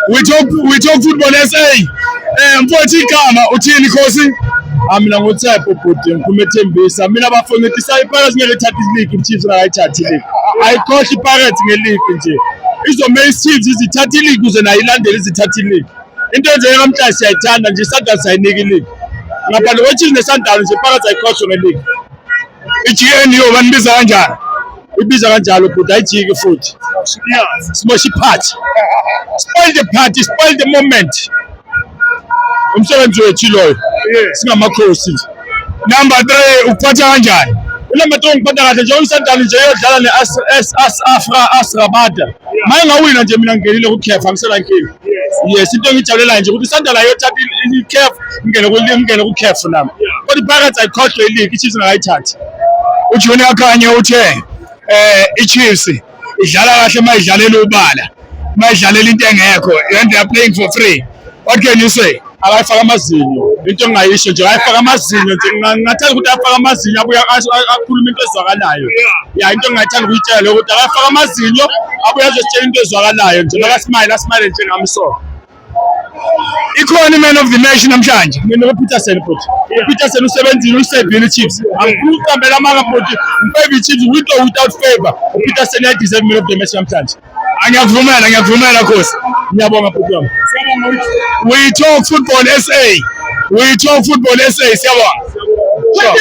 We talk football SA. Mfowethu, igama uthini, Khosi? Ah, mina nguTshepo bhuti, ngiphuma eThembisa. Mina bafo ngithi iPirates ngeke ithathe i-league, iChiefs ingakayithathi i-league. Ayikhohle iPirates nge-league nje. Izomele iChiefs izithathe i-league ukuze nayo ilandele izithathe i-league. Into enzeke namhlanje siyayithanda nje, iSundowns siyayinika i-league. Ngaphandle kwe-Chiefs ne-Sundowns nje, iPirates ayikhohlwe nge-league. I-GNU banibiza kanjani? Ibiza kanjalo bhuti, ayijiki futhi. Simosha iphathi. Spoil the party, spoil the moment. Umsebenzi wethu loyo. Singamakhosi nje. Number 3 ukuphatha kanjani? U-number 3 ngiphatha kahle nje, uSundowns nje iyodlala ne-Asra Asrabada. Uma ingawina nje, mina ngingenile ku-CAF, angisela nkinga. Yes, into engijabulelayo nje ukuthi iSundowns ayothatha i-CAF, ngingene ku-CAF nami. Kodwa iPirates ayikhohlwe i-league, iChiefs ingakayithathi. UJunior Khanye uthe iChiefs idlala kahle mayidlalela ubala. Mayidlalela into engekho and they are playing for free. What can you say? Akayifaka amazinyo, into engingayisho nje, akayifaka amazinyo nje. Ngingathanda ukuthi afake amazinyo, abuye akhulume into ezwakalayo. Ya, into engingayithanda ukuyitshela ukuthi akayifaka amazinyo, abuye azositshela into ezwakalayo nje, maka-smile, a-smile njengami so. Ikhona i-man of the match namhlanje? Mina uPeterson futhi, uPeterson usebenzile, usevile i-Chiefs. Angifuni ukuqambela amanga futhi, ngi-favor i-Chiefs with or without favor. UPeterson uyayi-deserve man of the match namhlanje. Angiyakuvumela, ngiyakuvumela, Khosi. Ngiyabonga bhuti wami. We talk football SA. We talk football SA. Siyabonga. Sure.